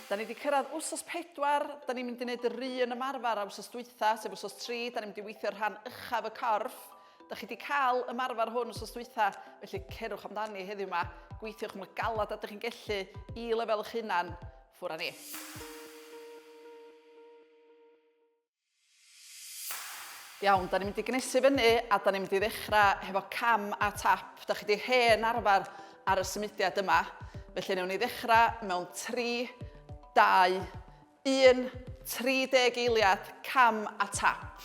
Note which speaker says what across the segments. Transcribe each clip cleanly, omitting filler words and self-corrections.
Speaker 1: Da ni wedi cyrraedd wsos 4, da ni'n mynd i wneud yr un ymarfer a wsos dwytha, sef wsos 3, da ni'n mynd i weithio rhan uchaf y corff. Da chi wedi cael ymarfer hwn wsos dwytha, felly cerwch amdani heddiw yma, gweithiwch mor galad a ydych chi'n gellu i lefel eich hunan, ffwr â ni. Iawn, da ni'n mynd i gnesu fyny a da ni'n mynd i ddechrau hefo cam a tap. Da chi di hen arfer ar y symudiad yma. Felly newn ni ddechrau mewn 3, 2, 1, 30 eiliad, cam a tap.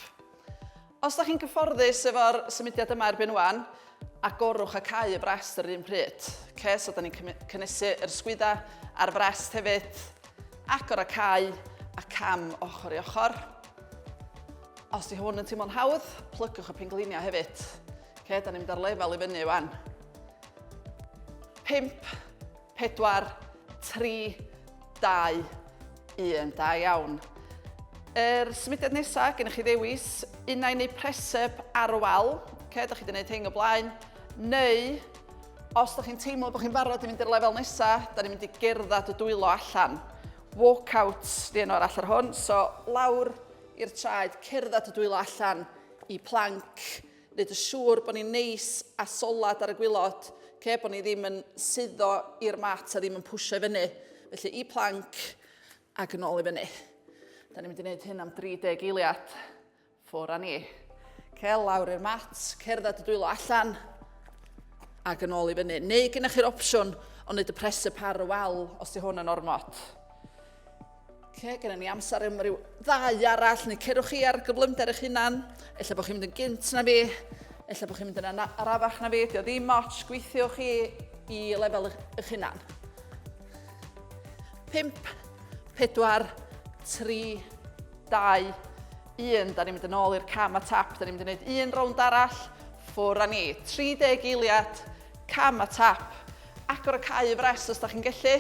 Speaker 1: Os da chi'n gyfforddus efo'r symudiad yma erbyn wan, agorwch a cau y frest yr un pryd. Okay, so da ni'n cynnesu yr sgwydda a'r frest hefyd. Agor a cau a cam ochr i ochr. Os di hwn yn teimlo'n hawdd, plygwch y pengliniau hefyd. Okay, da ni'n mynd ar lefel i fyny wan. 5, 4, 3, 2, 1. Da iawn. Yr symudiad nesaf, gennych chi ddewis unau neu press-up ar y wal. Okay, da chi wedi gwneud hyn o blaen. Neu, os da chi'n teimlo bod chi'n barod i fynd i'r lefel nesaf, da ni'n mynd i gerdded y dwylo allan. Walkout di enw arall ar hwn. So, lawr i'r traed, cerdded y dwylo allan i plank. Wneud yn siŵr bod ni'n neis a solad ar y gwilod, okay? bod ni ddim yn suddo i'r mat a ddim yn pwysio i fyny. Felly i plank ac yn ôl i fyny. Da ni'n mynd i wneud hyn am 30 eiliad. Ffwr â ni. Okay, lawr i'r mat, cerdded y dwylo allan ac yn ôl i fyny. Neu gennych chi'r opsiwn o wneud y press-up ar y wal os di hwn yn ormod. Oce, gennym ni amser am ryw ddau arall, neu cerwch chi ar gyflymder eich hunan. Ella bod chi'n mynd yn gynt na fi, ella bod chi'n mynd yn arafach na fi, dio ddim ots, gweithiwch chi i lefel eich hunan. 5, 4, 3, 2, 1. Da ni'n mynd yn ôl i'r cam a tap. Da ni'n mynd i wneud un rownd arall. Ffwr â ni. 30 eiliad, cam a tap. Agor y cau y fres os da chi'n gallu.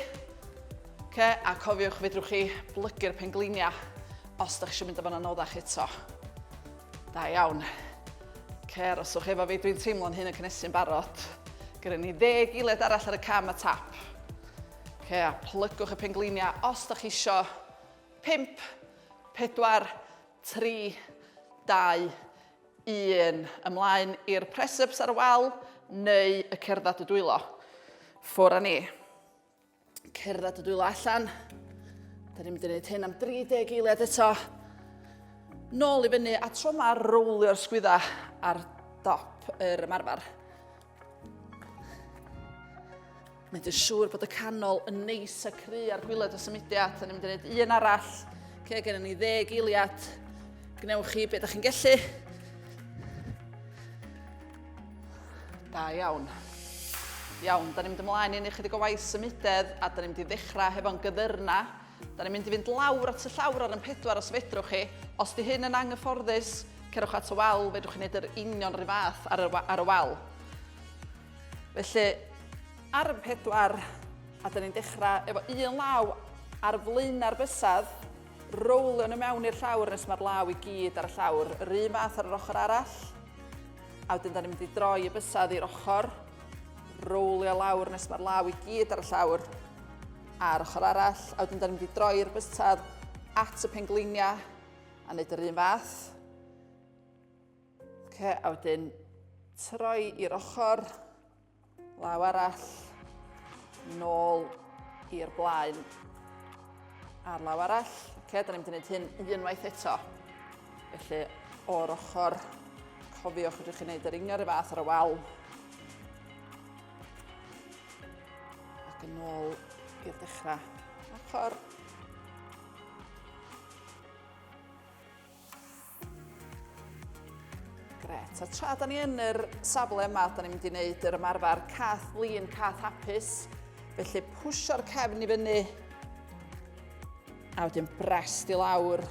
Speaker 1: Oce, a cofiwch fedrwch chi blygu'r pengliniau os da chi eisiau mynd efo'n anoddach eto. Da iawn. Oce, aroswch efo fi, dwi'n teimlo'n hyn yn cynnesu'n barod. Gyda ni ddeg eiliad arall ar y cam a tap. Oce, a plygwch y pengliniau os da chi isio. 5, 4, 3, 2, 1. Ymlaen i'r press-ups ar y wal neu y cerdded y dwylo. Ffwr â ni. Cerdded y dwylo allan. Da ni'n mynd i wneud hyn am 30 eiliad eto. Nôl i fyny a tro ma rowlio'r sgwydda ar dop yr ymarfer. Mynd yn siŵr bod y canol yn neis a cry ar gwylod y symudiad. Da ni'n mynd i wneud un arall. Ce, gennym ni ddeg eiliad. Gwnewch chi beth ydych chi'n gallu. Da iawn. Iawn, da ni'n mynd ymlaen i wneud chydig o waith symudedd a da ni'n mynd i ddechrau hefo'n gyddyrna. Da ni'n mynd i fynd lawr at y llawr ar yn pedwar os fedrwch chi. Os di hyn yn anghyfforddus, cerwch at y wal, fedrwch chi wneud yr union rhyw fath ar y, ar y wal. Felly, ar y pedwar, a da ni'n dechrau efo un law ar flaenau'r bysedd, rowlio nhw mewn i'r llawr nes mae'r law i gyd ar y llawr. Yr un fath ar yr ochr arall. A wedyn da ni'n mynd i droi y bysedd i'r ochr, rowlio lawr nes mae'r law i gyd ar y llawr a'r ochr arall. A wedyn da ni'n mynd i droi'r bysedd at y pengliniau a wneud yr un fath. Okay, a wedyn troi i'r ochr, Law arall, nôl i'r blaen a'r law arall. Oce, da ni'n mynd i wneud hyn unwaith eto. Felly, o'r ochr, cofiwch ydych chi'n gwneud yr union y fath ar y wal. Ac yn ôl i'r dechrau. Ochr. Gret. A tra da ni yn yr safle yma, da ni'n mynd i wneud yr ymarfer cath lin, cath hapus. Felly pwsio'r cefn i fyny, a wedyn brest i lawr,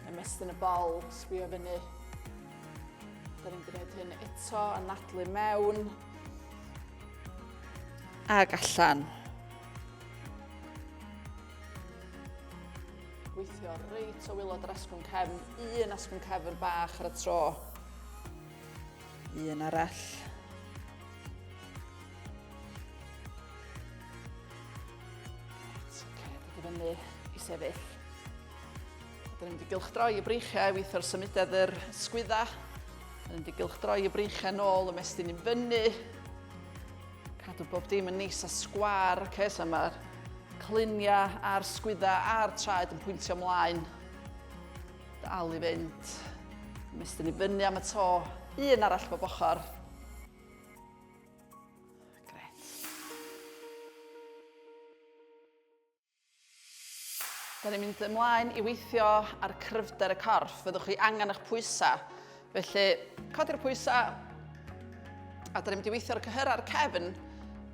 Speaker 1: ymestyn y bol, sbio fyny. Da ni'n mynd i wneud hyn eto, anadlu mewn, ag allan. Gweithio reit o wylod yr asgwrn cefn, un asgwrn cefn bach ar y tro. Un arall. Reit, oce, dod i fyny. sefyll. Da ni'n mynd i gylchdroi y breichiau i weithio'r symudedd yr sgwydda. Da ni'n mynd i gylchdroi y breichiau nôl, ymestyn i fyny. Cadw bob dim yn neis a sgwar. Okay, so mae'r cluniau a'r sgwydda a'r traed yn pwyntio ymlaen. Dal i fynd. Ymestyn i fyny am y to. Un arall bob ochr. Gret. Da ni'n mynd ymlaen i weithio ar cryfder y corff. Fyddwch chi angen eich pwysau. Felly, codi'r pwysau, a da ni'n mynd i weithio ar y cyhyrau a'r cefn.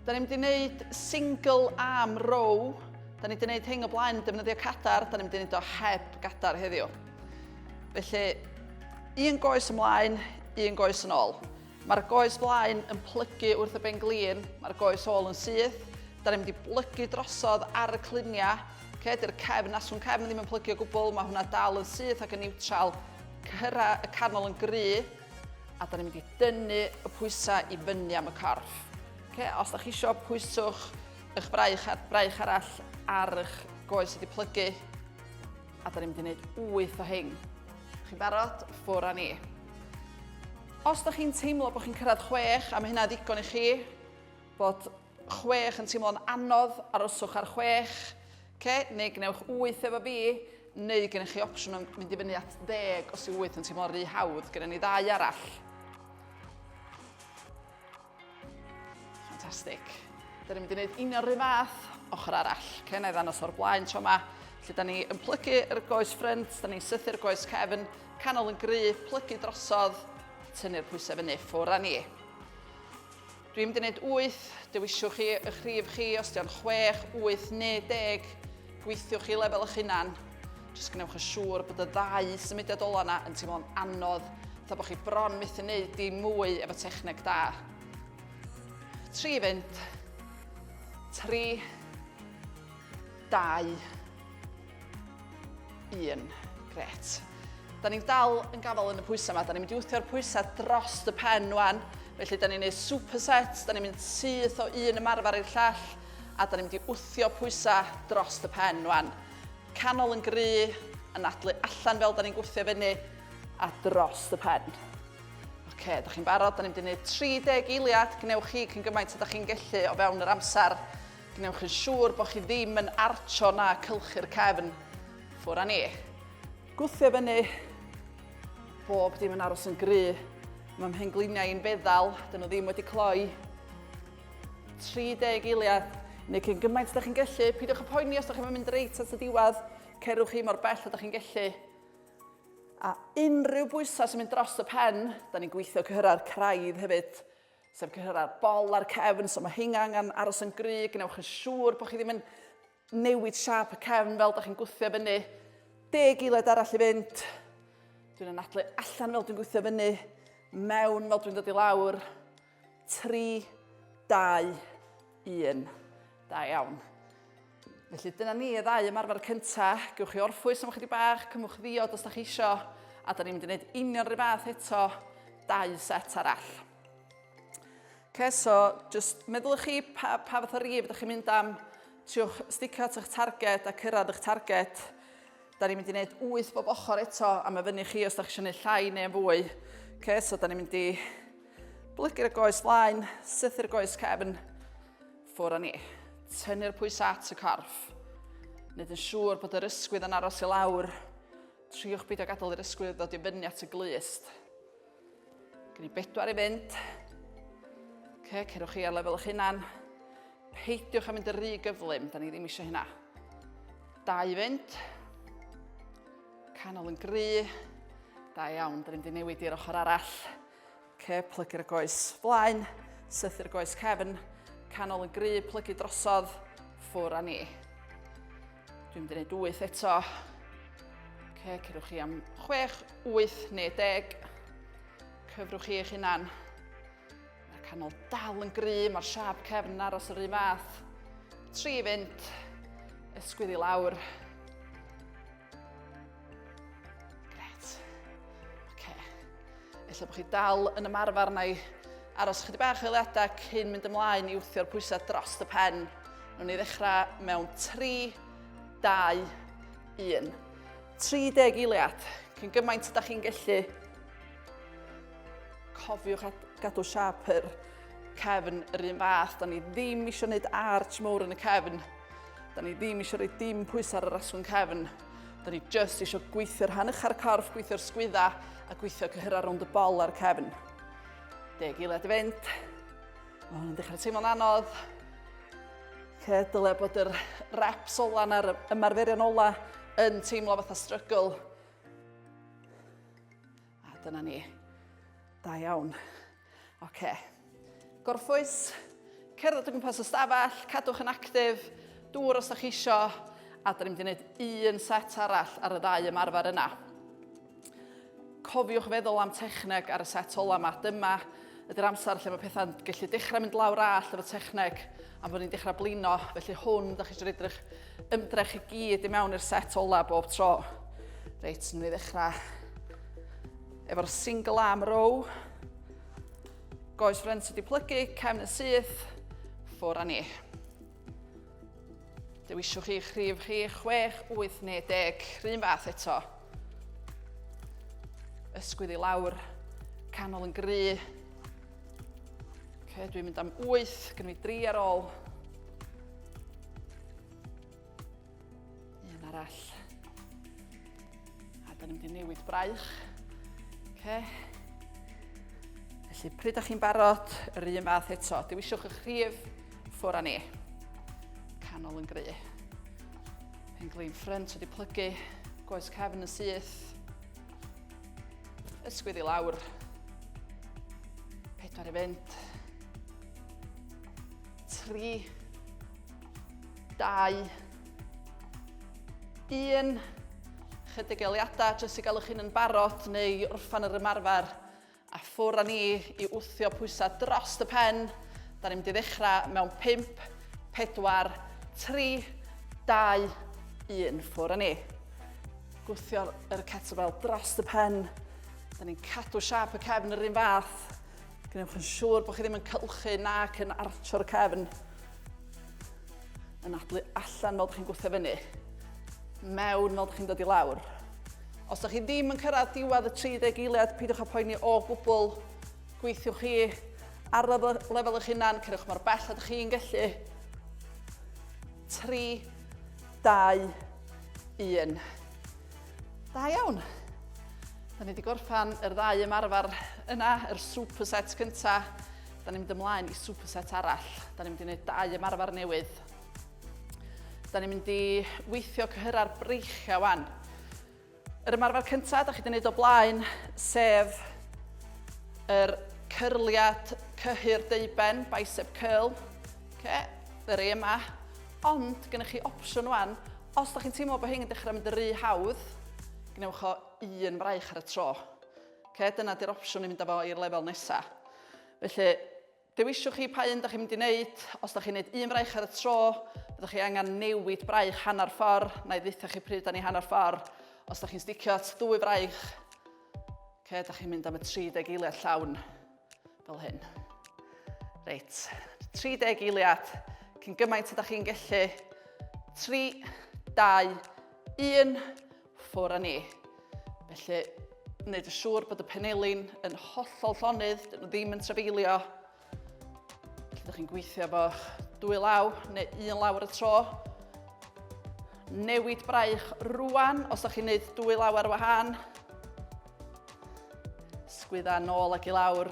Speaker 1: Da ni'n mynd i wneud single arm row. Da ni wedi gwneud hyn o blaen yn defnyddio cadar, da ni'n mynd i wneud o heb gadar heddiw. Felly, un goes ymlaen, un goes yn ôl. Mae'r goes flaen yn plygu wrth y ben-glin, mae'r goes ôl yn syth. Da ni'n mynd i blygu drosodd ar y cluniau. Okay, dy'r cefn, aswn cefn ddim yn plygu o gwbl, mae hwnna dal yn syth ac yn niwtral. Cyhyra y canol yn gry, a da ni'n mynd i dynnu y pwysau i fyny am y corff. Okay, os da chi eisiau, pwyswch eich braich, braich arall ar eich goes wedi plygu, a da ni'n mynd i wneud 8 o hyn. Chi'n barod? Ffwr â ni. Os da chi'n teimlo bod chi'n cyrraedd 6, a mae hynna ddigon i chi, bod 6 yn teimlo'n anodd, aroswch ar 6, okay? Neu gwnewch 8 efo fi, neu gennych chi opsiwn yn mynd i fyny at 10 os yw 8 yn teimlo'n rhy hawdd. Gennym ni ddau arall. Ffantastig. Da ni'n mynd i wneud union rhywun fath ochr arall. Okay, na i ddangos o'r blaen tro yma. Felly da ni yn plygu yr goes ffrynt, da ni'n sythu'r goes cefn, canol yn gry, plygu drosodd, tynnu'r pwysau fyny, ffwr â ni. Dwi'n mynd i wneud 8, dewisiwch chi eich rhif chi, os di'n 6, 8 neu 10, gweithiwch chi lefel eich hunan. Jyst gwnewch yn siŵr bod y ddau symudiad ola yna yn teimlo'n anodd, fatha bod chi bron methu wneud dim mwy efo techneg da. 3 fynd. 3, 2, 1. Gret. Da ni'n dal yn gafael yn y pwysau yma. Da ni'n mynd i wthio'r pwysau dros y pen wan. Felly da ni'n gwneud superset, da ni'n mynd syth o un ymarfer i'r llall, a da ni'n mynd i wthio pwysau dros y pen wan. Canol yn gry, anadlu allan fel da ni'n gwthio fyny, a dros y pen. Oce, da chi'n barod? Da ni'n mynd i wneud 30 eiliad. Gwnewch chi cyn gymaint â da chi'n gellu o fewn yr amser. Gwnewch yn siŵr bod chi ddim yn archo na cylchu'r cefn. Ffwr â ni. Gwthio fyny. Bob dim yn aros yn gry. Mae mhengliniau i'n feddal, dyn nhw ddim wedi cloi. 30 eiliad, neu cyn gymaint ydych chi'n gallu. Peidiwch â poeni os ydych chi'n mynd reit at y diwedd. Cerwch chi mor bell ydych chi'n gallu. A unrhyw bwysau sy'n mynd dros y pen, da ni'n gweithio cyhyrau'r craidd hefyd, sef cyhyrau'r bol a'r cefn, so mae hynga angen aros yn gry, gwnewch yn siŵr bod chi ddim yn newid siâp y cefn fel da chi'n gwthio fyny. Deg eiliad arall i fynd. Dwi'n anadlu allan fel dwi'n gwthio fyny, mewn fel dwi'n dod i lawr. 3, 2, 1. Da iawn. Felly dyna ni y ddau ymarfer cynta. Gewch chi orffwys am ychydig bach, cymwch ddiod os da chi isio, a da ni'n mynd i wneud union rhyw fath eto, dau set arall. Okay, so just meddylwch chi pa, pa fath o rif ydych chi'n mynd am, triwch sticio at eich targed a cyrraedd eich targed. Da ni'n mynd i wneud 8 bob ochr eto, a mae fyny chi os da chi eisiau gwneud llai neu fwy. Okay, so da ni'n mynd i blygu'r goes flaen, sythu'r goes cefn, ffwr â ni. Tynnu'r pwysau at y corff. Wneud yn siŵr bod yr ysgwydd yn aros i lawr. Triwch beidio gadael i'r ysgwydd ddod i fyny at y glust. Gen i bedwar i fynd. Okay, cerwch chi ar lefel eich hunan. Peidiwch â mynd yn rhy gyflym, da ni ddim eisiau hynna. Dau fynd. Canol yn gry. Da iawn, da ni'n mynd i newid i'r ochr arall. Ce, plygu'r goes flaen, sythu'r goes cefn, canol yn gry, plygu drosodd, ffwr â ni. Dwi'n mynd i wneud 8 eto. Ce, cerwch chi am 6, 8 neu 10. Cyfrwch chi eich hunan. Mae'r canol dal yn gry, mae'r siâp cefn yn aros yr un fath. 3 i fynd, ysgwydd i lawr. Gret. Oce. Ella bod chi dal yn ymarfer neu aros chydig bach o eiliadau cyn mynd ymlaen i wthio'r pwysau dros y pen. Nw'n ni ddechrau mewn 3, 2, 1. 30 eiliad, cyn gymaint ydych chi'n gallu. Cofiwch gadw siap yr cefn yr un fath. Da ni ddim eisiau gwneud arch mowr yn y cefn. Da ni ddim eisiau rhoi dim pwysau ar yr asgwrn cefn. Da ni just eisiau gweithio'r rhan ucha'r corff, gweithio'r sgwydda a gweithio cyhyrau rownd y bol a'r cefn. Deg eiliad i fynd. Mae hwn yn dechrau teimlo'n anodd. Ce, dyle bod yr reps ola na'r ymarferion ola yn teimlo fatha struggle. A dyna ni. Da iawn. Oce. Okay. Gorffwys, cerdded o gwmpas y stafell, cadwch yn actif, dŵr os ydych chi isio, a da ni'n mynd i wneud un set arall ar y ddau ymarfer yna. Cofiwch feddwl am techneg ar y set ola yma. Dyma ydy'r amser lle mae pethau'n gallu dechrau mynd lawr all efo techneg a bod ni'n dechrau blino. Felly hwn, da chi eisiau edrych ymdrech i gyd i mewn i'r set ola bob tro. Reit, nhw'n i ddechrau efo'r single arm row. Goes ffrent wedi plygu, cefn yn syth, ffwr â ni. Dewiswch chi'ch rhif chi, 6, 8 neu 10, rhywun fath eto. Ysgwydd i lawr, canol yn gry. Okay, dwi'n mynd am 8, gen fi 3 ar ôl. Un arall. A da ni'n mynd i newid braich. Okay. Felly, pryd ydych chi'n barod, yr un fath eto. Dewiswch eich rhif, ffwr â ni. Canol yn gry. Pen glin ffrynt wedi plygu, goes cefn yn syth. Ysgwydd i lawr. Pedwar i fynd. 3, 2, 1. Chydig eiliadau jyst i gael eich hun yn barod neu orffan yr ymarfer. A ffwr â ni i wthio pwysau dros y pen. Da ni'n mynd i ddechrau mewn 5, 4, 3, 2, 1. Ffwr â ni. Gwthio'r kettlebell dros y pen. Da ni'n cadw siap y cefn yr un fath. Gwnewch yn siŵr bod chi ddim yn cylchu nac yn archo'r cefn. Anadlu allan fel ydych chi'n gwthio fyny. Mewn fel ydych chi'n dod i lawr. Os ydych chi ddim yn cyrraedd diwedd y 30 eiliad, peidiwch â poeni o gwbl. Gweithiwch chi ar lefel eich hunan, cerwch mor bell ydych chi'n gallu. 3, 2, 1. Da iawn. Da ni wedi gorffan yr ddau ymarfer yna, yr superset cynta. Da ni'n mynd ymlaen i superset arall. Da ni'n mynd i wneud dau ymarfer newydd. Da ni'n mynd i weithio cyhyrau'r breichiau wan. Yr ymarfer cyntaf da chi wedi gwneud o blaen, sef yr cyrliad cyhyr deuben, bicep curl. Okay, yr ei yma. Ond, gennych chi opsiwn wan, os da chi'n teimlo bod hyn yn dechrau mynd yn rhy hawdd, gwnewch o un fraich ar y tro. Okay, dyna di'r opsiwn i mynd â fo i'r lefel nesaf. Felly, dewisiwch chi pa un da chi'n mynd i wneud. Os da chi'n gwneud un braich ar y tro, byddwch chi angen newid braich hanner ffordd. Na i ddeitha chi pryd da ni hanner ffordd. Os da chi'n sticio at ddwy fraich, okay, da chi'n mynd am y 30 eiliad llawn fel hyn. Reit, 30 eiliad, cyn gymaint ydych chi'n gallu. 3, 2, 1, ffwr â ni. Felly, wneud yn siŵr bod y penelin yn hollol llonydd, dyn nhw ddim yn trafeilio. Felly, ydych chi'n gweithio efo dwy law neu un law ar y tro. Newid braich rwan, os ydych chi'n gwneud dwy law ar wahân. Sgwydda nôl ac i lawr.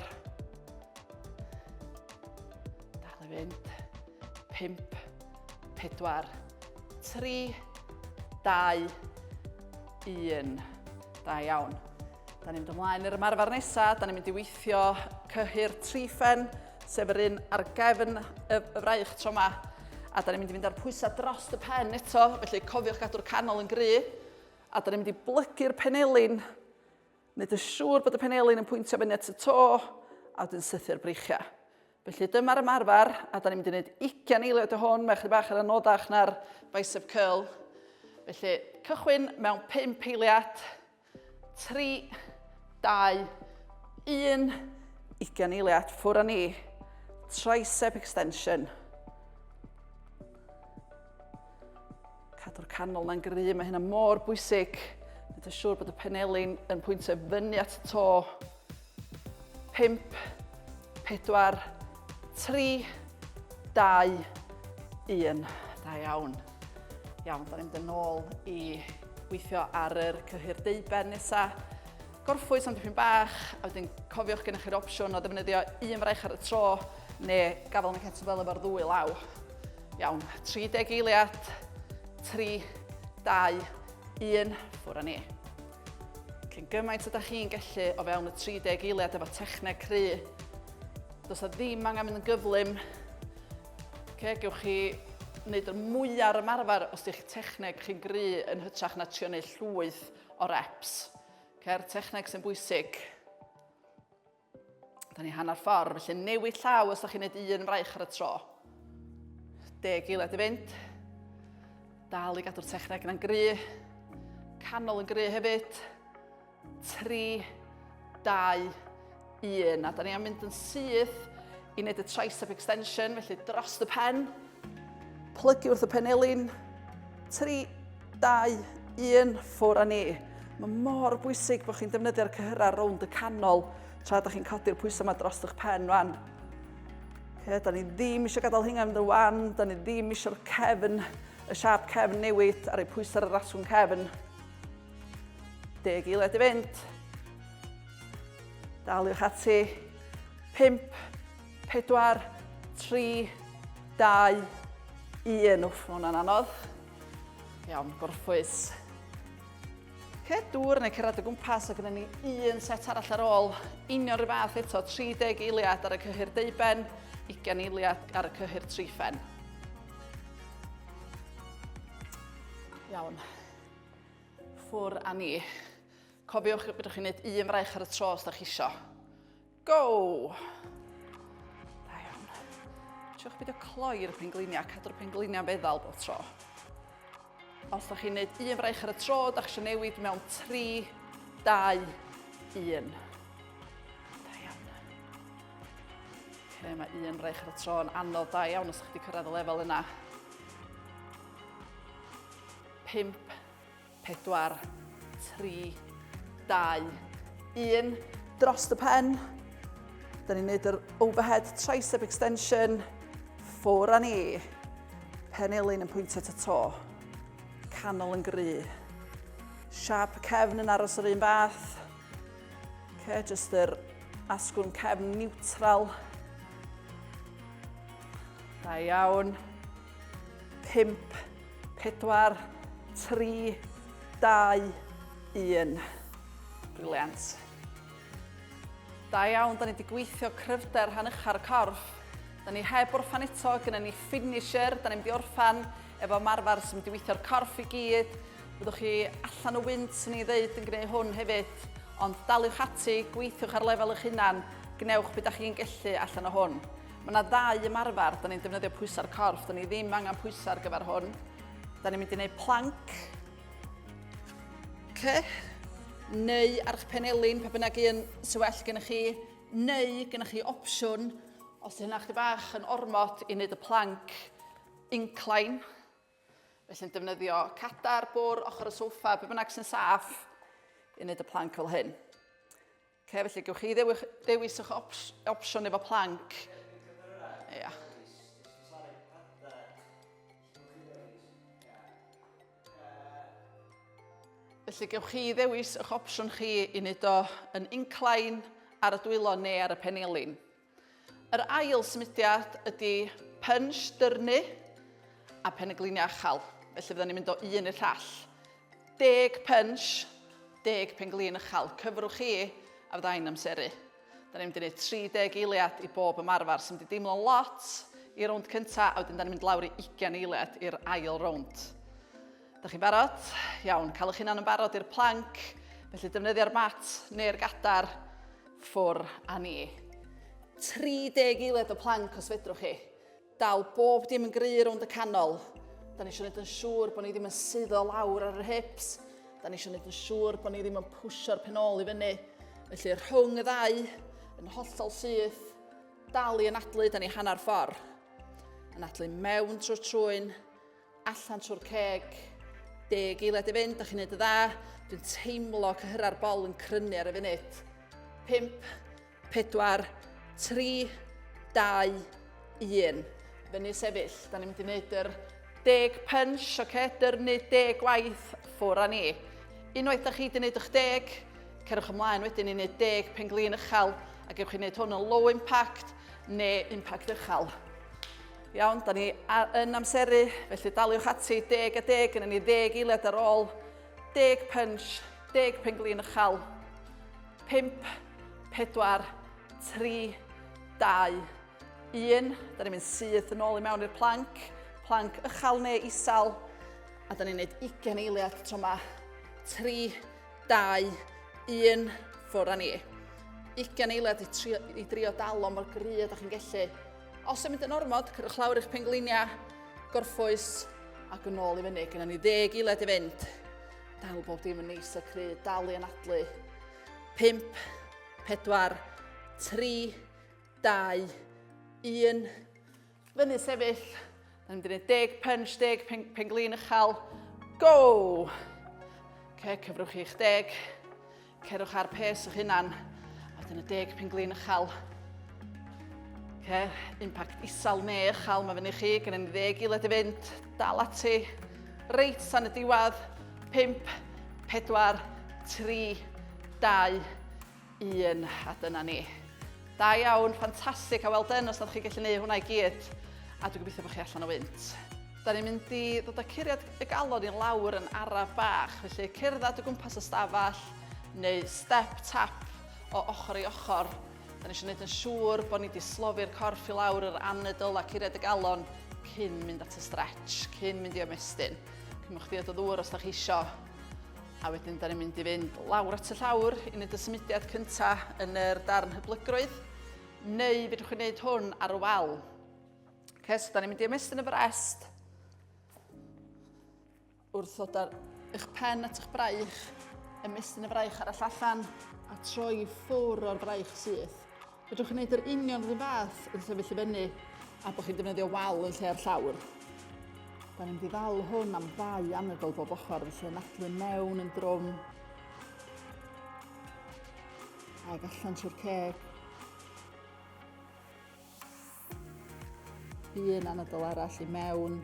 Speaker 1: Dal i fynd. 5, 4, 3, 2, 1. Da iawn. Da ni'n mynd ymlaen i'r ymarfer nesaf. Da ni'n mynd i weithio cyhyr triffen, sef yr un ar gefn y fraich tro yma. A da ni'n mynd i fynd â'r pwysau dros y pen eto, felly cofiwch gadw'r canol yn gry. A da ni'n mynd i blygu'r penelin, wneud yn siŵr bod y penelin yn pwyntio fyny at y to, a wedyn sythu'r breichiau. Felly dyma'r ymarfer, a da ni'n mynd i wneud 20 eiliad o hwn, mae chydig bach yn anoddach na'r bicep curl. Felly cychwyn mewn 5 eiliad, 3, 2, 1, 20 eiliad, ffwr â ni. Tricep extension. Cadw'r canol na'n gry, mae hynna mor bwysig. Nid yn siŵr bod y penelin yn pwyntio fyny at y to. 5, 4, 3, 2, 1. Da iawn. Iawn, da ni'n mynd yn ôl i weithio ar yr cyhyr deuben nesa. Gorffwys am dipyn bach, a wedyn cofiwch gennych chi'r opsiwn o ddefnyddio un fraich ar y tro, neu gafael yn y kettlebell efo'r ddwy law. Iawn, 30 eiliad, 3, 2, 1, ffwr â ni. Cyn gymaint ydych chi'n gallu o fewn y 30 eiliad efo techneg cry. Does na ddim angen mynd yn gyflym. Okay, gewch chi wneud y mwyaf ar ymarfer os ydych techneg chi'n gry yn hytrach na trio wneud llwyth o reps. Ce'r techneg sy'n bwysig. Da ni hanner ffordd, felly newid llaw os da chi'n gwneud un fraich ar y tro. Deg eiliad i fynd. Dal i gadw'r techneg yna'n gry. Canol yn gry hefyd. 3, 2, 1. A da ni am mynd yn syth i wneud y tricep extension, felly dros y pen. Plygu wrth y penelin. 3, 2, 1, ffwr â ni. Mae mor bwysig bod chi'n defnyddio'r cyhyrau rownd y canol tra da chi'n codi'r pwysau yma dros eich pen rwan. Okay, da ni ddim eisiau gadael hynga mynd yn wan, da ni ddim eisiau'r cefn, y siap cefn newid ar ei pwysau ar yr asgwrn cefn. Deg eiliad i fynd. Daliwch ati. 5, 4, 3, 2, 1. Wff, mae hwnna'n anodd. Iawn, gorffwys. Ce, dŵr neu cerdded o gwmpas, a gyda ni un set arall ar ôl. Union rhyw fath eto, 30 eiliad ar y cyhyr deuben, 20 eiliad ar y cyhyr triffen. Iawn. Ffwr â ni. Cofiwch, byddwch chi'n gwneud un fraich ar y tro os da chi isio. Go! Da iawn. Triwch beidio cloi'r pengliniau, cadw'r pengliniau feddal bob tro. Os da chi'n gwneud un fraich ar y tro, da chi eisiau newid mewn 3, 2, 1. Da iawn. Okay, mae un fraich ar y tro yn anodd da iawn os chi wedi cyrraedd y lefel yna. 5, 4, 3, 2, 1. Dros y pen. Da ni'n neud yr overhead tricep extension. Ffwr â ni. Pen elin yn pwyntio at y to. Canol yn gry. Siap y cefn yn aros yr un fath. Okay, just yr asgwrn cefn neutral. Da iawn. 5, 4, 3, 2, 1. Briliant. Da iawn, da ni wedi gweithio cryfder rhan ucha'r corff. Da ni heb orffan eto, gyda ni finisher, da ni'n mynd i orffan efo ymarfer sy'n mynd i weithio'r corff i gyd. Byddwch chi allan o wynt, swn i'n ddeud, yn gwneud hwn hefyd. Ond daliwch ati, gweithiwch ar lefel eich hunan, gwnewch beth da chi'n gallu allan o hwn. Mae yna ddau ymarfer, da ni'n defnyddio pwysau'r corff, da ni ddim angen pwysau ar gyfer hwn. Da ni'n mynd i wneud plank. Okay. Neu ar eich penelin, pa bynnag un sy'n well gennych chi. Neu gennych chi opsiwn, os ydy hynna chdi bach yn ormod, i wneud y plank incline. Felly'n defnyddio cadar, bwr, ochr y soffa, be bynnag sy'n saff, i wneud y plank fel hyn. Okay, felly gewch chi ddewis, dewis eich opsiwn efo plank. Ia. Felly gewch chi ddewis eich opsiwn chi i wneud o yn incline ar y dwylo neu ar y penelin. Yr ail symudiad ydy punch, dyrnu a penygliniau uchel. Felly fydden ni'n mynd o un i'r llall. Deg punch, deg penglin uchel. Cyfrwch chi a fydda i'n amseru. Da ni'n mynd i wneud 30 eiliad i bob ymarfer sy'n mynd i deimlo lot i rownd cynta a wedyn da ni'n mynd lawr i 20 eiliad i'r ail rownd. Da chi'n barod? Iawn, cael eich hunan yn barod i'r plank. Felly defnyddio'r mat neu'r gadar, ffwr a ni. 30 eiliad o plank os fedrwch chi. Dal bob dim yn gry rownd y canol. Da ni eisiau gwneud yn siŵr bod ni ddim yn suddo lawr ar yr hips. Da ni eisiau gwneud yn siŵr bod ni ddim yn pwsio'r pen ôl i fyny. Felly rhwng y ddau, yn hollol syth, dal i anadlu, da ni hanner ffordd. Anadlu mewn trwy'r trwyn, Allan trwy'r ceg. Deg eiliad i fynd, da chi'n neud y dda. Dwi'n teimlo cyhyrau'r bol yn crynu ar y funud. 5, 4, 3, 2, 1. Fyny sefyll. Da ni'n mynd i wneud yr deg punch, oce? Okay? Dyrnu deg gwaith, ffwr â ni. Unwaith da chi wedi gwneud eich deg, cerwch ymlaen wedyn i wneud deg penglin uchel, a gewch chi wneud hwn yn low impact neu impact uchel. Iawn, da ni yn amseru, felly daliwch ati, deg a deg, gyda ni ddeg eiliad ar ôl, deg punch, deg penglin uchel, 5, 4, 3, 2, 1. Da ni'n mynd syth yn ôl i mewn i'r plank, plank uchel neu isel, a da ni'n gwneud 20 eiliad tro yma. 3, 2, 1, ffwrdd â ni. 20 eiliad i, trio, i drio dal o mor gry ydych chi'n gallu. Os yn mynd yn ormod, cyrwch lawr eich pengliniau, gorffwys ac yn ôl i fyny. Gyda ni ddeg eiliad i fynd. Dal bob dim yn neis a cry, dal i anadlu. 5, 4, 3, 2, 1. Fyny sefyll. Da ni'n mynd i wneud deg punch, deg pen, penglin uchel. Go! Okay, cyfrwch chi'ch deg. Cerwch ar pes eich hunan. A wedyn y deg penglin uchel. Okay, impact isel neu uchel, mae fyny chi. Gen ni ddeg eiliad i fynd. Dal ati. Reit tan y diwedd. 5, 4, 3, 2, Un, a dyna ni. Da iawn, ffantastig, a well done os nad chi gallu neud hwnna i gyd. A dwi'n gobeithio bod chi allan o wynt. Da ni'n mynd i ddod â curiad y galon i lawr yn araf bach, felly cerdded o gwmpas y stafell neu step tap o ochr i ochr. Da ni eisiau gwneud yn siŵr bod ni wedi slofi'r corff i lawr yr anadl a curiad y galon cyn mynd at y stretch, cyn mynd i ymestyn. Cymwch diod o ddŵr os da chi isio. A wedyn da ni'n mynd i fynd lawr at y llawr i wneud y symudiad cynta yn yr darn hyblygrwydd, neu fedrwch chi wneud hwn ar y wal. Okay, so da ni'n mynd i ymestyn y frest wrth ddod ar eich pen at eich braich, ymestyn y fraich arall allan a troi ffwr o'r fraich syth. Fedrwch chi wneud yr union yr un fath yn sefyll i fyny a bod chi'n defnyddio wal yn lle'r llawr. Da ni'n mynd i ddal hwn am ddau anadl bob ochr, felly anadlu mewn yn drwm ac allan trwy'r ceg. Un anadl arall i mewn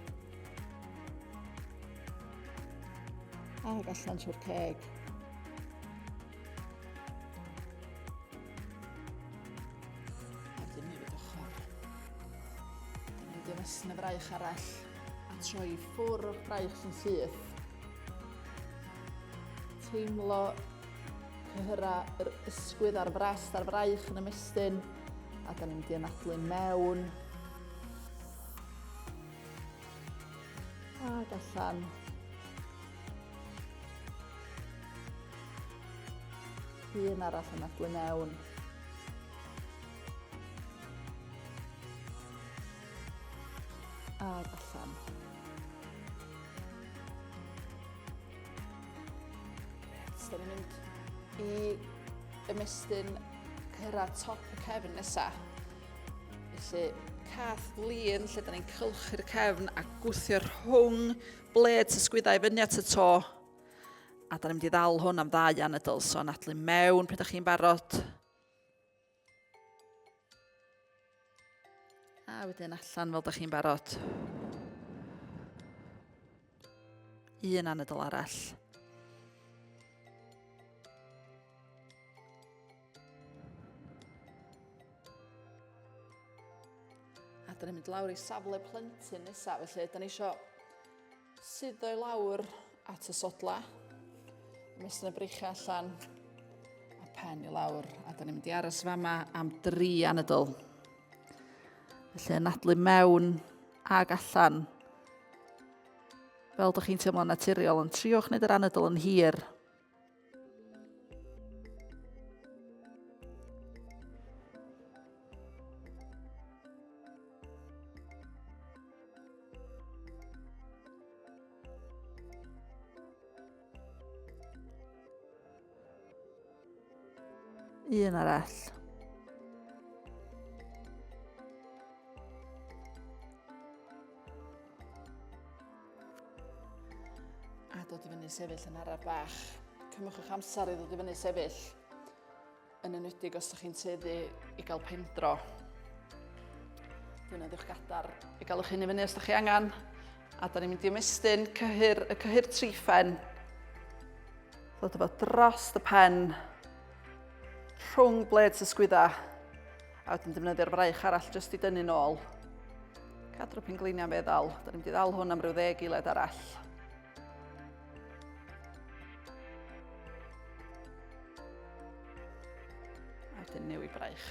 Speaker 1: ac allan trwy'r ceg. A wedyn newid ochr. Dyn ni'n mynd i ymestyn y fraich arall a troi i ffwrdd o'r braich yn syth. Teimlo cyhyra yr ysgwydd a'r frest a'r fraich yn ymestyn. A da ni'n mynd i anadlu mewn. Ac allan. Un arall yn anadlu mewn. Ac allan. Reit, da ni'n mynd i ymestyn cyrraedd top y cefn nesa. Felly, cath flin lle da ni'n cylchu'r cefn a gwthio rhwng bled ysgwyddau fyny at y to. A da ni'n mynd i ddal hwn am ddau anadl, so anadlu mewn pryd ydych chi'n barod. A wedyn allan fel da chi'n barod. Un anadl arall. A da ni'n mynd lawr i safle plentyn nesaf, felly da ni eisiau suddo i lawr at y sodla, ymestyn y breichiau allan a pen i lawr. A da ni'n mynd i aros fama am dri anadl. Felly anadlu mewn ag allan. Fel ydych chi'n teimlo'n naturiol, ond triwch wneud yr anadl yn hir. Un arall. A dod sefyll yn araf bach. Cymwch eich amser i ddod i fyny sefyll, yn enwedig os ydych chi'n tueddu i gael pendro. Defnyddiwch gadar i gael eich hun i fyny os ydych chi angen. A da ni'n mynd i ymestyn cyhyr, y cyhyr triffen. Ddod efo dros y pen, rhwng blades y sgwydda. A wedyn defnyddio'r fraich arall jyst i dynnu nôl. Cadw'r pengliniau'n feddal. Da ni'n mynd i ddal hwn am ryw ddeg eiliad arall. A wedyn newid braich.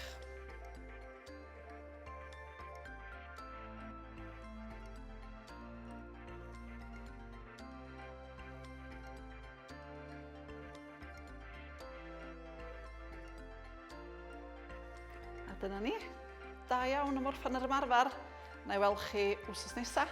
Speaker 1: A dyna ni. Da iawn am orffen yr ymarfer. Na i weld chi wsos nesaf.